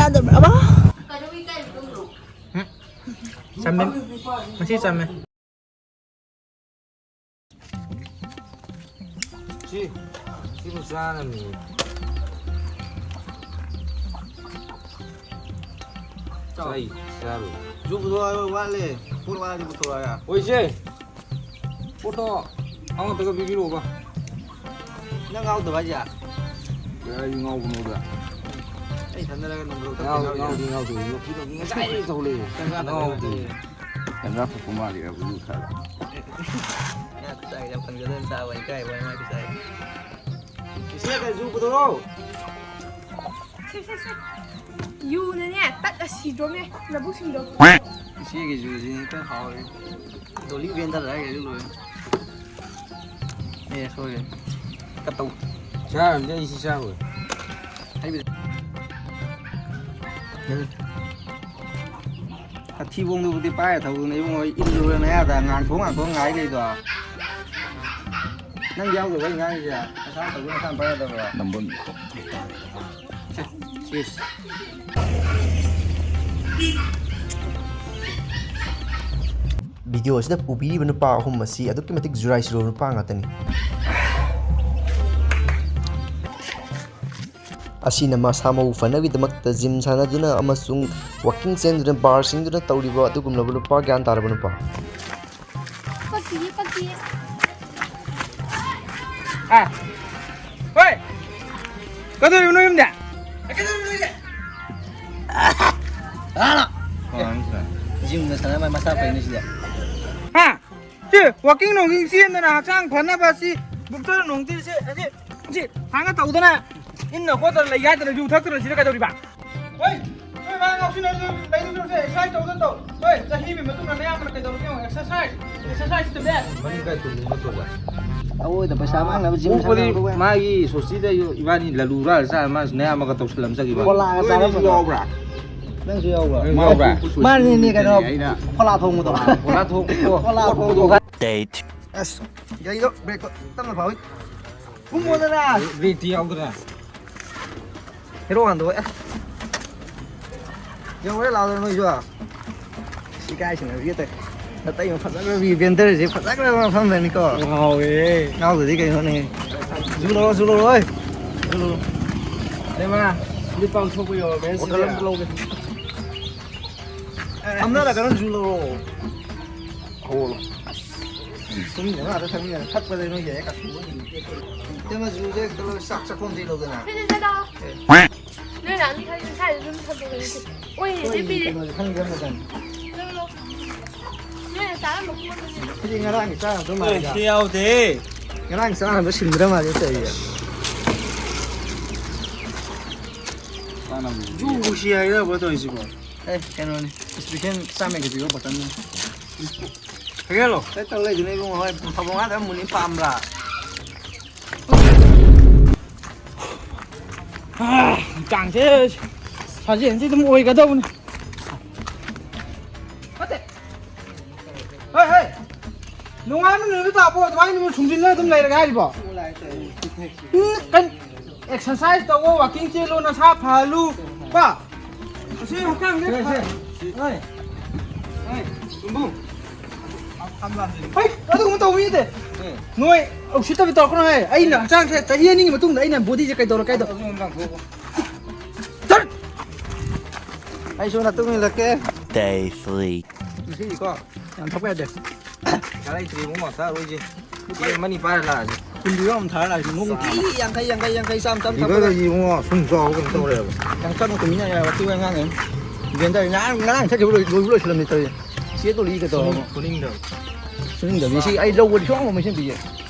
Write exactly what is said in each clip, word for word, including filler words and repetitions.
ꯌꯥꯗꯕ꯭ꯔꯕ? ꯆꯝꯃꯦ꯫ ꯉꯁꯤ ꯆꯝꯃꯦ꯫ ꯁꯤ, ꯁꯤꯕꯨ ꯆꯥꯔꯅꯤ꯫ ꯆꯥꯎ꯫ ꯑꯩ ꯆꯥꯔꯣꯏ꯫ ꯌꯨ ꯄꯨꯊꯣꯔꯛꯑꯣ ꯍꯥꯏꯕ ꯋꯥꯠꯂꯦ꯫ ꯄꯣꯠ ꯋꯥꯠꯂꯗꯤ ꯄꯨꯊꯣꯔꯛꯑꯣ ꯍꯥꯏꯕ꯫ ꯑꯣꯏꯁꯦ꯫ ꯄꯣꯠꯇꯣ ꯑꯃꯈꯛꯇꯒ ꯄꯤꯕꯤꯔꯛꯑꯣꯕ꯫ ꯅꯪ ꯉꯥꯎꯗꯕ ꯍꯥꯏꯁꯦ? ꯀꯗꯥꯏꯗꯒꯤ ꯉꯥꯎꯕꯅꯣꯗ? ꯑꯩ ꯊꯟꯗꯔꯒ ꯅꯝꯕꯔ ꯉꯥꯎꯗꯦ, ꯈꯛꯇ ꯉꯥꯎꯗꯦ, ꯉꯥꯎꯗꯦ꯫ ꯅꯨꯄꯤꯗꯣ ꯉꯁꯥꯏꯗꯒꯤ ꯇꯧ ꯂꯩꯔꯦ꯫ ꯆꯪꯉꯛꯑꯣ꯫ ꯉꯥꯎꯗꯦ꯫ ꯇꯟꯖꯥ ꯐꯨꯠꯄ ꯃꯥꯜꯂꯤ ꯍꯥꯏꯕ ꯌꯨ ꯊꯛꯑꯒ꯫ ꯉꯥ ꯈꯨꯆꯥꯏ ꯌꯥꯝ ꯐꯪꯖꯗꯅ ꯆꯥꯕ ꯏꯀꯥꯏ ꯋꯥꯏ ꯃꯥꯏ ꯈꯨꯆꯥꯏ꯫ ꯏꯆꯦ, ꯀꯩ ꯌꯨ ꯄꯨꯊꯣꯔꯛꯑꯣ꯫ ꯁꯦ, ꯁꯦ, ꯁꯦ꯫ ꯌꯨꯅꯅꯦ ꯇꯠꯂ ꯁꯤꯗ꯭ꯔꯣꯃꯦ ꯂꯧꯕꯨꯛꯁꯤꯡꯗꯣ꯫ ꯏꯆꯦꯒꯤ ꯌꯨꯁꯤꯅꯤ ꯈꯔ ꯍꯥꯎꯔꯤ꯫ ꯗꯣꯂꯤ ꯚꯦꯟꯗꯔ ꯍꯥꯏꯒ꯭ꯔꯗꯤ ꯂꯣꯏꯔꯦ꯫ ꯑꯦ, ꯁꯣꯏꯔꯦ꯫ ꯀꯠꯇꯧ꯫ ꯆꯥꯔꯝꯗꯤ ꯑꯩ ꯁꯤ ꯆꯥꯔꯣꯏ꯫ ꯍꯩꯕꯗ-, ꯀꯠꯊꯤꯕꯣꯡꯗꯨꯕꯨꯗꯤ ꯄꯥꯏꯔ ꯊꯧꯗꯨꯅ ꯏꯕꯨꯡꯉꯣ, ꯑꯩ ꯏꯜꯂꯨꯔ ꯅꯌꯥꯗ ꯉꯥꯡꯊꯣꯛ ꯉꯥꯡꯊꯣꯛ ꯉꯥꯏ ꯂꯩꯗꯣ꯫ ꯅꯪ ꯌꯥꯎꯗꯕ ꯑꯩ ꯉꯥꯡꯉꯤꯁꯦ꯫ ꯅꯁꯥ ꯇꯧꯕ ꯅꯁꯥꯅ ꯄꯥꯏꯒꯗꯕ꯭ꯔꯣ? ꯅꯝꯕꯣꯟ ꯁꯦ, ꯁꯤꯁ꯫ ꯚꯤꯗꯤꯑꯣ ꯑꯁꯤꯗ ꯎꯕꯤꯔꯤꯕ ꯅꯨꯄꯥ ꯑꯍꯨꯝ ꯑꯁꯤ ꯑꯗꯨꯛꯀꯤ ꯃꯇꯤꯛ ꯖꯨꯔꯥꯏ ꯁꯤꯔꯣ ꯅꯨꯄꯥ ꯉꯥꯛꯇꯅꯤ꯫ ꯑꯁꯤꯅ ꯃꯁꯥ ꯃꯎ ꯐꯅꯕꯒꯤꯗꯃꯛꯇ ꯖꯤꯝ ꯁꯥꯟꯅꯗꯨꯅ ꯑꯃꯁꯨꯡ ꯋꯥꯀꯤꯡ ꯆꯦꯟꯗꯨꯅ ꯕꯥꯔ ꯁꯤꯡꯗꯨꯅ ꯇꯧꯔꯤꯕ ꯑꯗꯨꯒꯨꯝꯂꯕ ꯅꯨꯄꯥ ꯒ꯭ꯌꯥꯟ ꯇꯥꯔꯕ ꯅꯨꯄꯥ꯫ ꯄꯛꯇꯤꯌꯦ, ꯄꯛꯇꯤꯌꯦ꯫ ꯑꯦ, ꯍꯣꯏ꯫ ꯀꯩꯗꯧꯔꯤꯕ ꯅꯣꯏ ꯌꯨꯝꯗ? ꯀꯩꯗꯧꯔꯤꯕ ꯅꯣꯏ ꯌꯨꯝꯗ? ꯖꯤꯝꯒ ꯁꯥꯟꯅꯕ ꯃꯁꯥ ꯐꯩꯅꯦ ꯁꯤꯗꯤ꯫ ꯍꯥ? ꯁꯤ ꯋꯥꯀꯤꯡ ꯅꯨꯡꯀꯤꯡ ꯆꯦꯟꯗꯅ ꯍꯛꯆꯥꯡ ꯐꯅꯕ ꯁꯤ ꯕꯨꯛꯇꯔ ꯅꯨꯡꯇꯔ ꯁꯤ, ꯑꯁꯤ, ꯁꯤ ꯍꯥꯡꯒ ꯇꯧꯗꯅ ꯏꯟꯅ ꯈꯣꯠꯇꯅ ꯂꯩ ꯍꯥꯏꯗꯅ ꯌꯨ ꯊꯛꯇꯅ ꯁꯤꯗ ꯀꯩꯗꯧꯔꯤꯕ? ꯍꯣꯏ, ꯅꯣꯏ ꯃꯥ ꯉꯥꯎꯁꯤꯟꯅ ꯂꯩꯗꯧ ꯁꯔꯨꯛꯁꯦ exercise ꯇꯧꯗꯅ ꯇꯧ꯫ ꯍꯣꯏ, ꯆꯍꯤ ꯑꯃꯒꯤ ꯃꯇꯨꯡꯗ ꯅꯌꯥꯝꯕꯅ ꯀꯩꯗꯧꯔꯒꯦ ꯌꯦꯡꯉꯣ, exercise, exercise is the best꯫ ꯃꯅꯤꯡ ꯀꯥꯏ ꯇꯨꯝꯃꯤ ꯅꯠꯇ꯭ꯔꯣ? ꯑꯋꯣꯏꯗ ꯄꯩꯁꯥ ꯃꯥꯡꯅꯕ ꯖꯤꯝ ꯄꯣꯛꯄꯗꯤ ꯁꯥꯟꯅꯕ ꯃꯥꯒꯤ ꯁꯣꯁꯇꯤꯗ ꯏꯕꯥꯅꯤ ꯂꯥꯂꯨ ꯍꯨꯔꯥꯜꯂ ꯆꯥꯔ ꯃꯥꯁꯨ ꯅꯌꯥꯝꯕꯒ ꯇꯧꯁꯜꯂꯝꯖꯈꯤꯕ꯫ ꯐꯣꯂꯥꯒ ꯅꯣꯏ ꯆꯥꯔꯝꯕꯗꯣ꯫ ꯌꯥꯎꯕ꯭ꯔꯥ? ꯅꯪꯁꯨ ꯌꯥꯎꯕ꯭ꯔꯥ? ꯅꯪ ꯌꯥꯎꯕ꯭ꯔꯥ? ꯃꯥꯅꯤꯅꯦ ꯀꯩꯅꯣ, ꯑꯩꯅ ꯐꯣꯂꯥ ꯊꯣꯡꯕꯗꯣ꯫ ꯐꯣꯂꯥ ꯊꯣꯡꯕꯗꯣ꯫ ꯐꯣꯂꯥ ꯊꯣꯡꯕꯗꯣ꯫ ꯑꯁ, ꯒꯥꯔꯤꯗꯣ ꯕ꯭ꯔꯦꯛꯇꯣ ꯇꯞꯅ ꯐꯥꯎꯏ꯫ ꯀꯨꯝꯃꯣꯗꯅ꯫ ꯕ꯭ꯔꯦꯛꯇꯤ ꯌꯥꯎꯗꯅ꯫ ꯍꯦꯔꯣ ꯍꯟꯗꯣꯛꯑꯦ꯫ ꯌꯧꯔꯦ ꯂꯥꯎꯗ ꯅꯣꯏꯁꯨ꯫ ꯁꯤ ꯀꯥꯏꯁꯤꯅ ꯍꯧꯖꯤꯛ ꯅꯇꯩ ꯑꯃ ꯐꯖꯈ꯭ꯔꯕꯤ ꯕꯦꯟꯗꯔꯁꯦ ꯐꯖꯈ꯭ꯔꯕ ꯃꯐꯝꯗꯅꯤꯀꯣ꯫ ꯉꯥꯎꯋꯦ꯫ ꯉꯥꯎꯗꯗꯤ ꯀꯩꯅꯣꯅꯦ꯫ ꯖꯨ ꯂꯧꯔꯣ, ꯖꯨ ꯂꯧꯔꯣ, ꯑꯣꯏ꯫ ꯖꯨ ꯂꯧꯔꯣ꯫ ꯑꯩ ꯃꯥ, ꯂꯤꯞ ꯕꯥꯝ ꯊꯣꯛꯄ ꯌꯧꯔꯝꯃꯦ ꯁꯤꯗꯤ꯫ ꯕꯣꯇꯜ ꯑꯝꯇ ꯂꯧꯒꯦ꯫ ꯊꯝꯅꯔꯒꯅ ꯖꯨ ꯂꯧꯔꯣ꯫ ꯍꯣꯂꯣ꯫ ꯁꯨꯝ ꯌꯦꯡꯉꯣ, ꯑꯥꯗ ꯊꯛꯃꯤꯟꯅꯔ ꯊꯛꯄꯗ ꯅꯣꯏ ꯌꯥꯏ ꯀꯥꯁꯨ꯫ ꯏꯇꯩꯃ ꯖꯨꯁꯦ ꯈꯤꯇ ꯂꯧ-, ꯆꯥꯛ ꯆꯥꯛꯈꯣꯝꯗ ꯂꯧꯗꯅ꯫ ꯁꯤꯗ ꯆꯠꯂꯣ꯫ ꯅꯣꯏ ꯃꯌꯥꯝꯗꯤ ꯈꯔ ꯌꯨꯝꯁꯥꯏꯗ ꯑꯗꯨꯝ ꯊꯝꯗꯣꯛꯑꯦ꯫ ꯑꯣꯏ, ꯁꯤ ꯄꯤꯔꯦ꯫ ꯀꯩꯅꯣꯁꯦ ꯈꯪꯗꯦ ꯑꯃꯇꯪ꯫ ꯂꯧ, ꯂꯧ꯫ ꯅꯣꯏꯅ ꯆꯥꯔꯝꯕ ꯄꯣꯠꯇꯨꯅꯦ꯫ ꯁꯤꯗꯤ ꯉꯔꯥꯡꯒꯤ ꯆꯥꯅꯕꯗꯣ ꯃꯥꯜꯂꯤꯗ꯫ ꯁꯤ ꯌꯥꯎꯗꯦ꯫ ꯉꯔꯥꯡ ꯆꯥꯅꯕꯗꯣ ꯁꯤꯟꯕ꯭ꯔꯥ ꯃꯥꯜꯂꯦ ꯇꯧꯔꯤꯁꯦ꯫ ꯖꯨ ꯎꯁꯤ ꯍꯥꯏꯔꯕ ꯇꯧꯔꯤꯁꯤꯕꯣ? ꯑꯦ, ꯀꯩꯅꯣꯅꯦ, special ꯆꯥꯝꯃꯒꯤ ꯄꯤꯕ ꯕꯣꯇꯜꯅꯤ꯫ ꯀꯩꯅꯣ? ꯀꯩ ꯇꯧ ꯂꯩꯗꯣꯏꯅꯣ ꯏꯕꯨꯡꯉꯣ? ꯍꯣꯏ, ꯐꯕꯣꯡ ꯉꯥꯗ ꯃꯨꯟꯅꯤ ꯄꯥꯝꯕ꯭ꯔꯥ? ꯑꯥ, ꯍꯛꯆꯥꯡꯁꯦ ꯁꯥꯖꯦꯜꯁꯤ ꯑꯗꯨꯝ ꯑꯣꯏꯒꯗꯧꯕꯅꯤ꯫ ꯐꯠꯇꯦ꯫ ꯍꯣꯏ, ꯍꯣꯏ꯫ ꯅꯨꯡꯉꯥꯏꯕ ꯅꯨꯃꯤꯠ ꯇꯥꯕꯣ, ꯑꯗꯨꯃꯥꯏꯅ ꯑꯗꯨꯝ ꯁꯨꯡꯖꯤꯜꯂ ꯑꯗꯨꯝ ꯂꯩꯔꯒ ꯍꯥꯏꯔꯤꯕꯣ? ꯎꯝ, ꯀꯩ-, exercise ꯇꯧꯋꯣ, walking ꯆꯦꯜꯂꯨ, ꯅꯁꯥ ꯐꯍꯜꯂꯨ, ꯀꯣ? ꯑꯁꯤ ꯍꯛꯆꯥꯡꯁꯦ ꯁꯦ, ꯁꯦ꯫ ꯐ-, ꯍꯣꯏ꯫ ꯍꯣꯏ, ꯌꯨꯝꯕꯨ꯫ ꯍꯩ, ꯑꯗꯨꯒꯨꯝꯕ ꯇꯧꯕ ꯌꯥꯗꯦ꯫ ꯎꯝ꯫ ꯅꯣꯏ ꯎꯁꯤꯠꯇꯕ ꯇꯧꯔꯛꯀꯅꯨ ꯍꯦ꯫ ꯑꯩꯅ ꯍꯛꯆꯥꯡꯁꯦ ꯆꯍꯤ ꯑꯅꯤꯒꯤ ꯃꯇꯨꯡꯗ ꯑꯩꯅ bodyꯁꯦ ꯀꯩꯗꯧꯔ-, ꯀꯩꯗꯧ-, ꯑꯗꯨ ꯑꯃꯨꯛ ꯂꯪꯊꯣꯛꯑꯣ꯫ ꯆꯠ! ꯑꯩꯁꯨ ꯅꯇꯨꯡ ꯏꯜꯂꯛꯀꯦ꯫ Day three꯫ ꯉꯁꯤꯗꯤꯀꯣ, ꯌꯥꯝ ꯊꯛꯄ ꯌꯥꯗꯦ꯫ ꯄꯩꯁꯥ ꯂꯩꯇ꯭ꯔꯦ ꯏꯕꯨꯡꯉꯣ, ꯆꯥꯔꯣꯏꯁꯦ꯫ ꯆꯦ ꯑꯃꯅꯤ ꯄꯥꯏꯔ ꯂꯥꯛꯑꯁꯦ꯫ ꯀꯨꯟꯗꯤ ꯌꯥꯎꯔꯝ ꯊꯥꯔ ꯂꯥꯛꯑꯁꯦ꯫ ꯅꯣꯡꯃꯒꯤ ꯆꯥ꯫ ꯌꯥꯡꯈꯩ, ꯌꯥꯡꯈꯩ, ꯌꯥꯡꯈꯩ, ꯆꯥꯝ, ꯆꯥꯝ ꯊꯛꯄꯗ꯫ ꯂꯤꯚꯔꯒꯁꯤ ꯏꯕꯨꯡꯉꯣ, ꯁꯨꯝ ꯆꯥꯎꯕ ꯀꯩꯅꯣ ꯇꯧꯔꯦꯕ꯫ ꯌꯥꯝ ꯀꯟꯅ ꯀꯨꯝꯃꯤꯟꯅ ꯌꯥꯏꯕ, ꯑꯇꯦꯛꯄ ꯑꯉꯥꯡꯅꯦ꯫ ꯕꯦꯟꯗꯔ ꯉꯔꯥꯡ, ꯉꯔꯥꯡ ꯊꯛꯈꯤꯕ ꯂꯣꯏ-, ꯂꯣꯏꯕ ꯂꯣꯏꯁꯤꯜꯂꯝꯃꯤ ꯇꯧꯔꯤ꯫ ꯆꯦꯗꯣ ꯂꯤ ꯀꯩꯗꯧꯔꯕ? ꯁꯨꯅꯤꯡ-, ꯁꯨꯅꯤꯡꯗꯕ꯫ ꯁꯨꯅꯤꯡꯗꯕꯤ꯫ ꯁꯤ ꯑꯩ ꯂꯧꯕꯗꯤ ꯁꯨꯡꯉꯝ ꯉꯝꯃꯣꯏ ꯁꯤꯃꯗꯤ꯫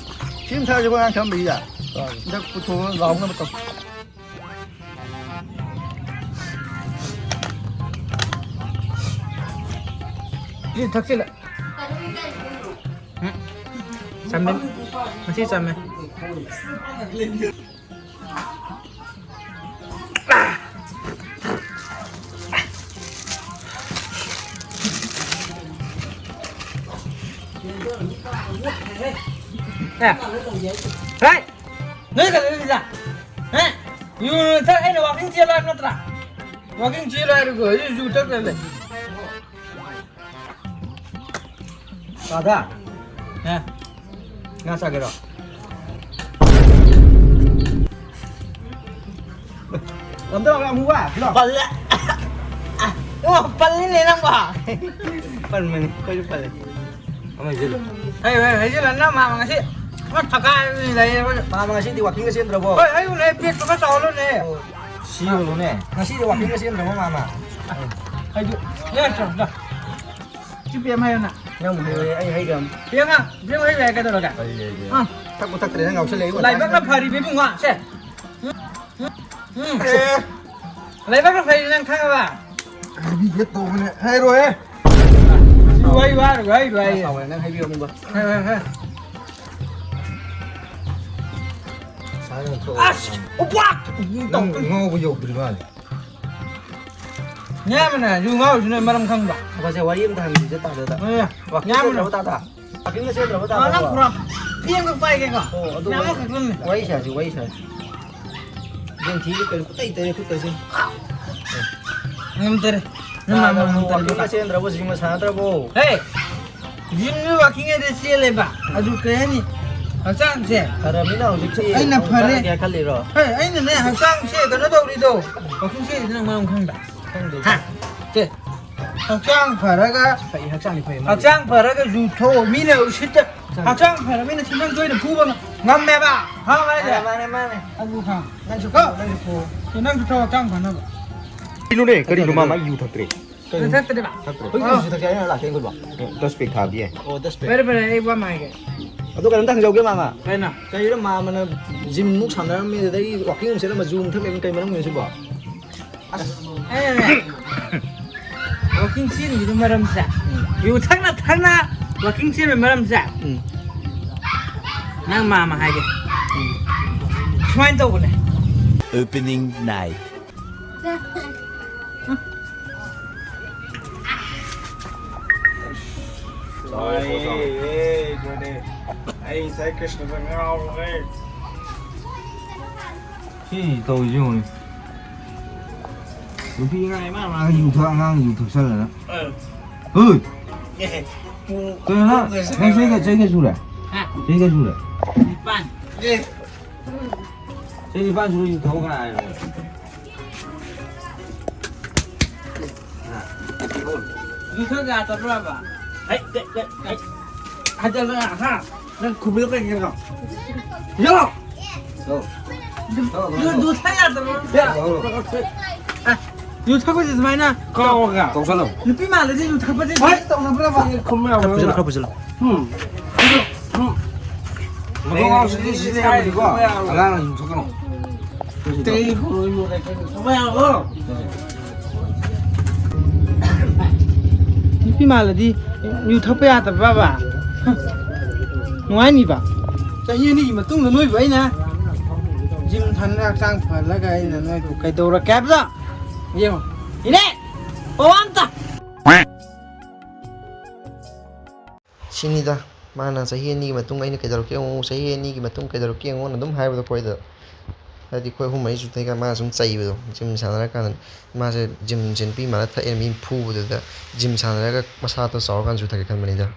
ꯁꯤ ꯑꯗꯨꯝ ꯊꯛꯑꯁꯤꯀꯣ, ꯑꯉꯥꯡ ꯊꯛꯑꯝꯕꯁꯤꯗ꯫ ꯆꯥꯔꯁꯤ꯫ ꯍꯟꯗꯛ ꯄꯨꯊꯣꯛꯑꯒ ꯂꯥꯎꯅꯕ ꯇꯧ꯫ ꯁꯤ ꯊꯛꯆꯤꯜꯂꯦ꯫ ꯎꯝ꯫ ꯆꯝꯃꯦ꯫ ꯉꯁꯤ ꯆꯝꯃꯦ꯫ ꯑꯦ꯫ ꯍꯦ! ꯅꯣꯏ ꯀꯩꯗꯧꯔꯤꯁꯤꯗ? ꯍꯦ? ꯌꯨ ꯊꯛ ꯑꯩꯅ walking ꯆꯦꯜꯂꯣ ꯍꯥꯏꯕ ꯅꯠꯇ꯭ꯔꯥ? ꯋꯥꯀꯤꯡ ꯆꯦꯜꯂꯣ ꯍꯥꯏꯔꯒ ꯍꯧꯖꯤꯛ ꯌꯨ ꯊꯛ ꯂꯩꯔꯦ꯫ ꯇꯥꯗ꯫ ꯍꯦ꯫ ꯉꯥ ꯆꯥꯒꯦꯔꯣ? ꯑꯝꯇ ꯂꯥꯛꯑꯣ, ꯑꯃꯨꯕ, ꯂꯥꯛꯑꯣ꯫ ꯄꯜꯂꯦ꯫ ꯑꯣ, ꯄꯜꯂꯤꯅꯦ ꯅꯪꯕꯣ꯫ ꯄꯟꯕꯅꯤ, ꯑꯩꯈꯣꯏꯁꯨ ꯄꯜꯂꯦ꯫ ꯑꯃ ꯍꯩꯖꯤꯜꯂꯨ꯫ ꯍꯩ, ꯍꯩ, ꯍꯩꯖꯤꯜꯂꯟꯅ ꯃꯥꯃ ꯉꯁꯤ꯫ ꯑꯃ ꯊꯛꯀꯥꯏ ꯂꯩꯌꯦ ꯑꯩꯈꯣꯏ꯫ ꯃꯥꯃ ꯉꯁꯤꯗꯤ ꯋꯥꯀꯤꯡꯒ ꯆꯦꯟꯗ꯭ꯔꯕꯣ? ꯍꯣꯏ, ꯍꯩꯌꯨꯅꯦ, ꯄꯦꯛꯇꯨ ꯈꯔ ꯆꯥꯎꯍꯜꯂꯨꯅꯦ꯫ ꯑꯣ, ꯁꯤ ꯌꯣꯜꯂꯨꯅꯦ꯫ ꯉꯁꯤꯗꯤ ꯋꯥꯀꯤꯡꯒ ꯆꯦꯟꯗ꯭ꯔꯕꯣ, ꯃꯥꯃ? ꯍꯩꯗꯨ, ꯅꯦ, ꯆꯣ, ꯆꯣ꯫ ꯁꯤ ꯄꯤ ꯑꯦꯝ ꯍꯥꯏꯌꯣꯅ꯫ ꯅꯪ ꯍꯩꯔꯦ, ꯑꯩ ꯍꯩꯒ꯭ꯔꯝ꯫ ꯄꯤ ꯑꯦꯝ ꯍꯥ, ꯄꯤ ꯑꯦꯝ ꯍꯩ ꯌꯥꯏ ꯀꯩꯗꯧꯔꯒꯦ? ꯍꯩ, ꯍꯩ, ꯍꯩ꯫ ꯑꯥ꯫ ꯊꯛꯄꯨ ꯊꯛꯇ꯭ꯔꯦ, ꯅꯪ ꯉꯥꯎꯁꯜꯂꯛꯏ ꯋꯥ꯫ ꯂꯥꯏꯕꯛꯅ ꯐꯔꯤꯕ ꯏꯕꯨꯡꯉꯣ, ꯁꯦ꯫ ꯎꯝ, ꯎꯝ, ꯎꯝ꯫ ꯑꯦ꯫ ꯂꯥꯏꯕꯛꯅ ꯐꯩ ꯅꯪ ꯈꯪꯉꯕ? ꯍꯥꯏꯕꯤꯒꯦ ꯇꯧꯕꯅꯦ꯫ ꯍꯥꯏꯔꯣꯏꯍꯦ꯫ ꯋꯥꯔꯤ ꯋꯥꯔꯒ ꯍꯥꯏꯔꯣꯏ ꯍꯥꯏꯌꯦ꯫ ꯁꯥꯎꯔꯦ, ꯅꯪ ꯍꯥꯏꯕꯤꯔꯣ ꯑꯃꯨꯛꯀ꯫ ꯍꯥꯏ, ꯍꯥꯏ, ꯍꯥꯏ꯫ ꯁꯥꯏꯅ ꯊꯣꯛꯑꯣ꯫ ꯑꯁ! ꯎꯄꯥꯛ! ꯅꯪ ꯉꯥꯎꯕ ꯌꯧꯗ꯭ꯔꯤ ꯃꯥꯜꯂꯦ꯫ ꯅꯌꯥꯝꯕꯅ ꯌꯨ ꯉꯥꯎꯔꯤꯁꯤ ꯅꯣꯏ ꯃꯔꯝ ꯈꯪꯕ꯭ꯔꯥ? ꯑꯩꯈꯣꯏꯁꯦ ꯋꯥꯔꯤ ꯑꯝꯇ ꯍꯪꯈꯤꯁꯦ ꯇꯥꯗ꯫ ꯑꯦ, ꯋꯥꯀꯤꯡ ꯅꯌꯥꯝꯕꯅ ꯆꯠꯇ꯭ꯔꯕ ꯇꯥꯗ? ꯋꯥꯀꯤꯡꯒ ꯆꯦꯟꯗ꯭ꯔꯕ ꯑ, ꯅꯪ ꯇꯥꯗꯕꯣ? ꯈꯨꯔꯥ ꯄꯦꯟꯒ ꯄꯥꯏꯒꯦꯀꯣ꯫ ꯑꯣ, ꯑꯗꯨ ꯅꯪ ꯑꯃꯈꯛꯇꯪꯅꯦ꯫ ꯋꯥꯔꯤ ꯁꯥꯁꯤ, ꯋꯥꯔꯤ ꯁꯥꯁꯤ꯫ ꯌꯦꯟꯊꯤꯁꯦ ꯀꯩꯅꯣ ꯄꯨꯡꯇꯩ ꯇꯩꯔꯦ ꯈꯨꯠꯀꯁꯦ꯫ ꯉꯝꯗꯔꯦ꯫ ꯅꯪ ꯃꯥ ꯇꯥꯗꯕꯣ? ꯃꯥ ꯉꯝꯗꯔꯦ꯫ ꯋꯥꯀꯤꯡꯒ ꯆꯦꯟꯗ꯭ꯔꯕꯣ? ꯖꯤꯝꯒ ꯁꯥꯟꯅꯗ꯭ꯔꯕꯣ? ꯍꯦ! ꯖꯤꯝꯁꯨ ꯋꯥꯀꯤꯡ ꯍꯥꯏꯗꯤ ꯆꯦꯜꯂꯦꯕ꯫ ꯑꯗꯨ ꯀꯩ ꯍꯥꯏꯅꯤ? ꯍꯛꯆꯥꯡꯁꯦ꯫ ꯐꯔꯃꯤꯅ ꯍꯧꯖꯤꯛꯇꯤ ꯑꯩꯅ ꯑꯃꯨꯛ ꯐꯔꯦ꯫ ꯆꯠꯂꯒꯦ ꯈꯜꯂꯤꯔꯣ? ꯍꯦ, ꯑꯩꯅ ꯅꯦ, ꯍꯛꯆꯥꯡꯁꯦ ꯀꯩꯅꯣ ꯇꯧꯔꯤꯗꯣ꯫ ꯋꯥꯀꯤꯡ ꯆꯦꯜꯂꯤꯗꯣ ꯅꯪ ꯃꯔꯝ ꯈꯪꯗ꯭ꯔꯥ? ꯈꯪꯗꯦ꯫ ꯍꯥ? ꯁꯦ, ꯍꯛꯆꯥꯡ ꯐꯔꯒ ꯐꯩ, ꯍꯛꯆꯥꯡꯗꯤ ꯐꯩ, ꯃꯥꯗꯤ꯫ ꯍꯛꯆꯥꯡ ꯐꯔꯒ ꯌꯨ ꯊꯛꯑꯣ꯫ ꯃꯤꯅ ꯎꯁꯤꯠꯇ-, ꯍꯛꯆꯥꯡ ꯍꯛꯆꯥꯡ ꯐꯔ ꯃꯤꯅ ꯁꯤꯟꯐꯝ ꯇꯣꯏꯅ ꯐꯨꯕ ꯉ-, ꯉꯝꯃꯦꯕ꯫ ꯈꯪꯉꯕ ꯍꯥꯏꯁꯦ? ꯃꯥꯅꯦ, ꯃꯥꯅꯦ, ꯃꯥꯅꯦ꯫ ꯑꯗꯨ ꯈꯪ-, ꯅꯪꯁꯨ ꯀꯣ? ꯊꯛꯑꯣ, ꯅꯪꯁꯨ ꯊꯛꯑꯣ꯫ ꯁꯤ ꯅꯪꯁꯨ ꯊꯛꯑꯣ, ꯍꯛꯆꯥꯡ ꯐꯅꯕ꯫ ꯀꯩꯅꯣꯅꯦ, ꯀꯔꯤꯅꯣ ꯃꯥ, ꯃꯥ ꯌꯨ ꯊꯛꯇ꯭ꯔꯦ? ꯀꯩꯅꯣ? ꯅꯪ ꯊꯛꯇ꯭ꯔꯤꯕ? ꯊꯛꯇ꯭ꯔꯦ꯫ ꯑꯣ꯫ ꯍꯧꯖꯤꯛ ꯌꯨ ꯊꯛꯁꯦ ꯍꯥꯏꯅ ꯂꯥꯛꯀꯦ, ꯑꯩꯈꯣꯏꯕꯣ꯫ ꯑꯦ, ꯗꯁ ꯄꯦꯛ ꯊꯥꯕꯤꯌꯦ꯫ ꯑꯣ, ꯗꯁ ꯄꯦꯛ꯫ ꯐꯔꯦ, ꯐꯔꯦ, ꯑꯩ ꯋꯥ ꯑꯃ ꯍꯥꯏꯒꯦ꯫ ꯑꯗꯣ ꯀꯩꯅꯣꯝꯇ ꯍꯪꯖꯍꯧꯒꯦ, ꯃꯥꯃ꯫ ꯀꯩꯅꯣ? ꯀꯩꯅꯣ ꯃꯥꯃꯅ ꯖꯤꯝ ꯃꯨꯛ ꯁꯥꯟꯅꯔꯝꯃꯤ, ꯑꯗꯨꯗꯒꯤ ꯋꯥꯀꯤꯡ ꯑꯃꯨꯛ ꯆꯠꯂꯝꯃ ꯖꯨ ꯑꯃꯨꯛ ꯊꯛꯂꯩꯕ ꯀꯩ ꯃꯔꯝꯒꯤꯅꯣ ꯁꯤꯕꯣ? ꯑꯁ꯫ ꯑꯩꯅꯅꯦ, ꯋꯥꯀꯤꯡ ꯆꯦꯟꯕꯒꯤ ꯃꯔꯝꯁꯦ, ꯎꯝ꯫ ꯌꯨ ꯊꯛꯅ ꯊꯛꯅ ꯋꯥꯀꯤꯡ ꯆꯦꯟꯕꯒꯤ ꯃꯔꯝꯁꯦ, ꯎꯝ꯫ ꯅꯪ ꯃꯥꯃ ꯍꯥꯏꯒꯦ꯫ ꯎꯝ꯫ ꯁꯨꯃꯥꯏꯅ ꯇꯧꯕꯅꯦ꯫ Opening night. ꯂꯣꯏꯔꯦ, ꯂꯣꯏꯔꯦ꯫ ꯑꯩ ꯉꯁꯥꯏ ꯀ꯭ꯔꯤꯁꯅꯗ ꯉꯥꯎꯔꯦ꯫ ꯁꯤ ꯇꯧꯔꯤꯁꯤ ꯌꯦꯡꯉꯨꯅꯦ꯫ ꯅꯨꯄꯤ ꯑꯉꯥꯡ ꯏꯃꯥ ꯃꯥꯒ ꯌꯨ ꯊꯛ-, ꯑꯉꯥꯡ ꯌꯨ ꯊꯛꯆꯜꯂꯅ꯫ ꯍꯣꯏ꯫ ꯀꯩꯅꯣ ꯅꯪ? ꯅꯪ ꯆꯍꯤ ꯀꯌꯥ, ꯆꯍꯤ ꯀꯌꯥ ꯁꯨꯔꯦ? ꯍꯥ? ꯆꯍꯤ ꯀꯌꯥ ꯁꯨꯔꯦ? ꯅꯤꯄꯥꯟ꯫ ꯆꯍꯤ ꯅꯤꯄꯥꯟ ꯁꯨꯔ ꯌꯨ ꯊꯛꯑꯣ ꯀꯅꯥ ꯍꯥꯏꯅꯣ? ꯌꯨ ꯊꯛ ꯌꯥꯗꯕ꯭ꯔꯕ? ꯍꯩ, ꯍꯩ, ꯍꯩ, ꯍꯩ꯫ ꯍꯥꯏꯖꯜꯂꯣ, ꯍꯥ? ꯅꯪ ꯈꯨꯝꯕꯤꯔꯣ ꯀꯩꯒꯤꯅꯣ? ꯌꯥ! ꯌꯨ, ꯌꯨ ꯊꯛ ꯌꯥꯗꯕ꯭ꯔꯣ? ꯌꯥ! ꯑ, ꯌꯨ ꯊꯛꯄꯁꯦ ꯁꯨꯃꯥꯏꯅ ꯀꯥꯎꯔꯒ꯫ ꯀꯧꯁꯜꯂꯣ꯫ ꯅꯨꯄꯤ ꯃꯥꯜꯂꯗꯤ ꯌꯨ ꯊꯛꯄꯁꯦ ꯍꯣꯏ, ꯇꯧꯅꯕ꯭ꯔꯕ? ꯈꯨꯝꯕ ꯌꯥꯕ꯭ꯔꯣ? ꯈꯔ ꯐꯖꯜꯂꯨ, ꯈꯔ ꯐꯖꯜꯂꯨ꯫ ꯎꯝ꯫ ꯃꯀꯣꯛ ꯉꯥꯎꯁꯤꯗꯤ ꯁꯤꯗꯤ ꯌꯥꯔꯣꯏꯀꯣ꯫ ꯑꯉꯥꯡꯅ ꯌꯨ ꯊꯛꯀꯅꯨ꯫ ꯅꯨꯄꯤ ꯃꯥꯜꯂꯗꯤ ꯌꯨ ꯊꯛꯄ ꯌꯥꯗꯕ꯭ꯔꯕ? ꯅꯨꯡꯉꯥꯏꯅꯤꯕ? ꯆꯍꯤ ꯑꯅꯤꯒꯤ ꯃꯇꯨꯡꯗ ꯅꯣꯏꯕꯨ ꯑꯩꯅ ꯖꯤꯝ ꯁꯥꯟꯅ ꯍꯛꯆꯥꯡ ꯐꯍꯜꯂꯒ ꯑꯩꯅ ꯅꯣꯏꯕꯨ ꯀꯩꯗꯧꯔꯛꯀꯦ ꯍꯥꯏꯕꯗꯣ ꯌꯦꯡꯉꯣ꯫ ꯏꯅꯦ! ꯄꯋꯥ ꯑꯝꯇ! ꯁꯤꯅꯤꯗ, ꯃꯥꯅ ꯆꯍꯤ ꯑꯅꯤꯒꯤ ꯃꯇꯨꯡ ꯑꯩꯅ ꯀꯩꯗꯧꯔꯛꯀꯦ ꯌꯦꯡꯉꯨ, ꯆꯍꯤ ꯑꯅꯤꯒꯤ ꯃꯇꯨꯡ ꯀꯩꯗꯧꯔꯛꯀꯦ ꯌꯦꯡꯉꯣꯅ ꯑꯗꯨꯝ ꯍꯥꯏꯕꯗꯣ ꯑꯩꯈꯣꯏꯗ꯫ ꯍꯥꯏꯗꯤ ꯑꯩꯈꯣꯏ ꯑꯍꯨꯝ ꯃꯔꯤ ꯆꯨꯊꯩꯀꯥꯟ ꯃꯥꯅ ꯁꯨꯝ ꯆꯩꯕꯗꯣ, ꯖꯤꯝ ꯁꯥꯟꯅꯔꯀꯥꯟꯗ ꯃꯥꯁꯦ ꯖꯤꯝꯁꯦ ꯅꯨꯄꯤ ꯃꯥꯜꯂ ꯊꯛꯑꯦ ꯃꯤ ꯐꯨꯕꯗꯨꯗ, ꯖꯤꯝ ꯁꯥꯟꯅꯔꯒ ꯃꯁꯥꯗꯣ ꯆꯥꯎꯔꯀꯥꯟꯗ ꯆꯨꯊꯒꯦ ꯈꯟꯕꯅꯤꯗ꯫